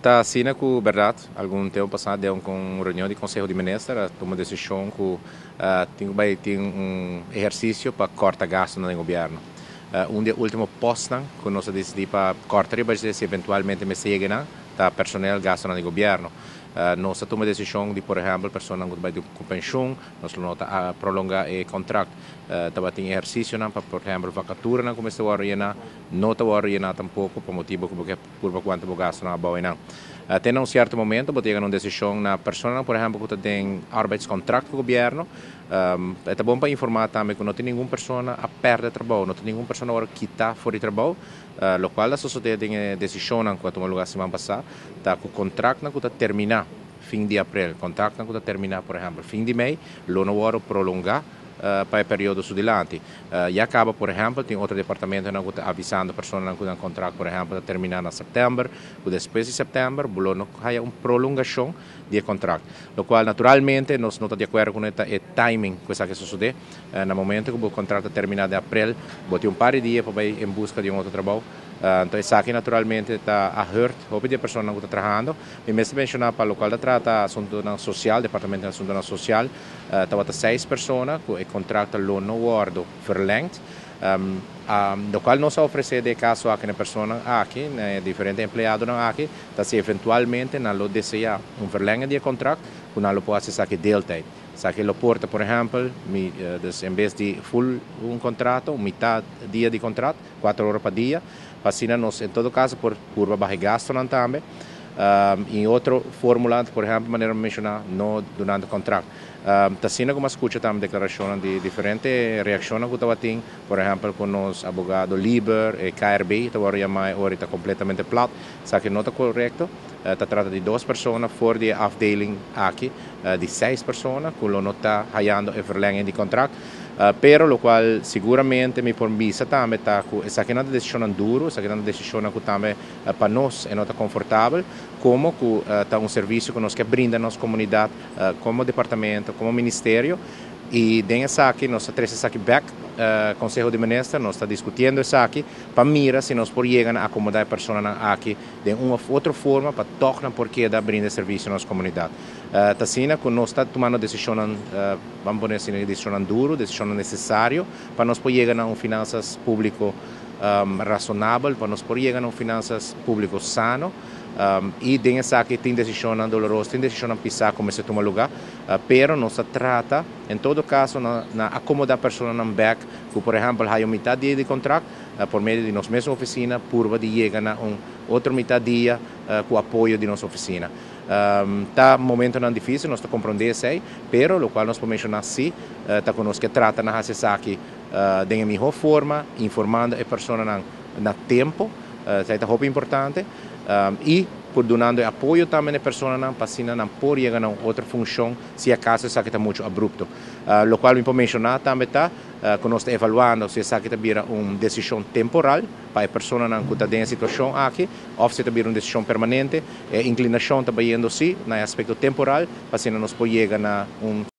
Ta asina ku bèrdat, algun tempu pasá den un reunion di Konseho di Minister a tuma desishon ku tin ku bai tin un ehersisio pa kòrta gastunan den gobièrnu. Un di e último pòstnan ku nos a disidí pa kòrta riba dje si eventualmente mester yega nan ta personel gastunan di gobièrnu. Nos a tuma desishon di por ehèmpel personanan ku ta bai ku penshun nos lo no ta prolongá e kontrakt. Tabatin ehersisionan pa por ehèmpel vakaturanan ku mester wòrdu yená no ta wòrdu yená tampoko pa motibu ku bo ke Purba kuantu bo gastunan abou einan. Te na un sierto momento bo ta yega na un desishon na personanan por ehèmpel ku ta den arbeidskontrakt ku gobièrnu. E ta bon pa informá tambe ku no tin ningun persona a pèrdè trabou, no tin ningun persona a wòrdu kitá for di trabou. Lokual a sosodé den e desishonnan ku a tuma lugá siman pasá ta ku kontraktnan ku ta terminá fin di aprel, kontraktnan ku ta terminá por ehèmpel fin di mei lo no wòrdu prolongá. Pa e periodo su dilanti. Ya caba, por ehempel, tin otro departamentonan cu ta avisando personanan cu nan contract, por ehempel, ta termina na september, cu despues di september bo lo no haya un prolongacion di e contract. Locual naturalmente nos no ta di acuerdo cu e timing cu esaki a sosode. Na momento cu bo contract ta termina den aprel, bo tin un par di dia pa bay en busca di un otro trabou. Anto esaki naturalmente ta a hurt hopi di e personanan ku ta trahando. Mi mester menshoná pa lokual ta trata asuntunan sosial, departamento di asuntunan sosial, tabata seis persona ku e kontrakt lo no wòrdu verlengd. Lokual nos a ofresé den e kaso aki na e personanan aki, na e diferente empleadonan aki, ta si eventualmente nan lo deseá un verlenging di e kontrakt, ku nan lo por hasi esaki deeltijd. Esaki lo por ta, por ehèmpel, mi, dus en bes di full un kontrato, un mitad dia di kontrat, Kuater ora pa dia, pa asina nos en todo caso por purba baha e gastonan tambe. Y otro formula, por ehempel manera mi menciona, no dunando contract. Ta asina como a scucha tambe declaracionnan di diferente reaccionnan cu tabatin, por ehempel cu nos abogado liber, e KRB ta worde yama e ora y ta completamente plat. Esaki no ta corecto. Ta trata di dos persona for di e afdeling aki, di seis persona cu lo no ta hayando e verlenging di contract. Pero locual siguramente mi por bisa tambe ta cu esakinan ta decisionnan duro, esakinan ta decisionnan cu tambe pa nos e no ta confortabel, como cu ta un servicio cu nos ke brinda nos comunidad como departamento, como ministerio, y den esaki nos ta trece esaki bek Conseho di Minister, nos ta discutiendo esaki pa mira si nos por yega na acomoda e personanan aki den un of otro forma pa tog nan por keda brinda e servicio na nos comunidad. Ta asina cu nos ta tumando decisionnan, ban pone asina, decisionnan duro, decisionnan necesario pa nos por yega na un finanzas publico razonabel, pa nos por yega na un finanzas publico sano. Y den esaki tin decisionnan doloroso, tin decisionnan pisa cu mester tuma luga, pero nos ta trata en todo caso na acomoda personanan bek cu por ehempel haya un mitad dia di contract, por medio di nos mes oficina purba di yega na un otro mitad dia cu apoyo di nos oficina. Ta momentonan dificil, nos ta comprende esey, pero locual nos por menciona si ta cu nos ke trata na haci esaki den e miho forma, informando e personanan na tempo, esey ta hopi importante, y por dunando e apoyo tambe na e personanan pa asina nan por yega na un otro funcion si acaso esaki ta mucho abrupto. Locual mi por menciona tambe ta ku nos ta evaluando si esaki ta bira un desishon temporal pa e personanan ku ta den e situashon aki òf si ta bira un desishon permanente. E inklinashon ta bayendo si na e aspekto temporal pa asina nos por yega na un.